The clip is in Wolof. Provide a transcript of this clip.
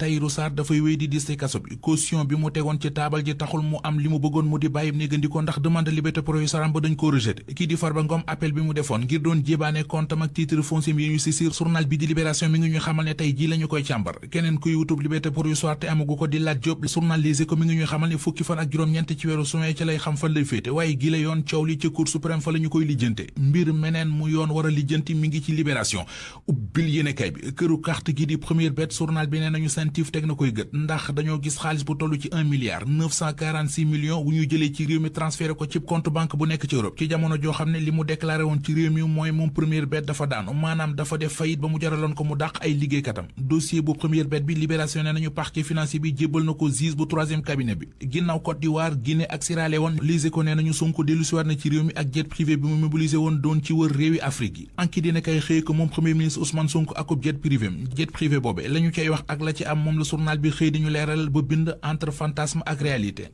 Tahirou Sarr dafay wéy di dis ci kaso bi caution bi mu tegoon ci taabal ji taxul mu am li mu bëggoon mu di bàyyib néegandiko ndax demande de liberté provisoire ba dañ ko rejeté kii di Farba Ngom appel bi mu defoon ngir doon jébaane comptam ak titre foncier yi ñu saisir journal bi di Libération mi ngi ñu xamal ne tey ji la ñu koy càmbar keneen kuy wutub liberté provisoire te amagu ko di Lat Diop journal Les Échos mi ngi ñu xamal ne fukki fan ak juróom-ñeent ci weeru juin ci lay xam fan lay féete waaye gi la yoon coow li ci Cour suprême fa la ñu koy lijjante mbir meneen mu yoon war a lijjanti mi ngi ci Libération ubbil yéenekaay bi këru carte gi di Première Bet journal bi nee nañu sentif teg na koy gët ndax dañoo gis xaalis bu toll ci 1 milliard 946 millions wu ñu jëlee ci réew mi transféré ko ci compte banque bu nekk ci Europe ci jamono joo xam ne li mu déclaré woon ci réew mi mooy moom Première Bet dafa daanu maanaam dafa def fayit ba mu jaraloon ko mu dàq ay liggéeykatam dossier bu Première Bet bi Libération nee nañu parquet financier bi jébbal na ko juge bu 3e cabinet bi ginnaaw Côte d'Ivoire Guinée ak Sierra Leone Les Échos nee nañu Sonko dellusiwaat na ci réew mi ak jet privé bi mu mobilisé woon doon ci wër réewi Afrique yi Enquête dina kay xëy ko moom Premier ministre Ousmane Sonko akub jet privé boobe la ñu cay wax ak la ci am moom la journal bi xëy di ñu leeral ba bind entre fantasme ak réalité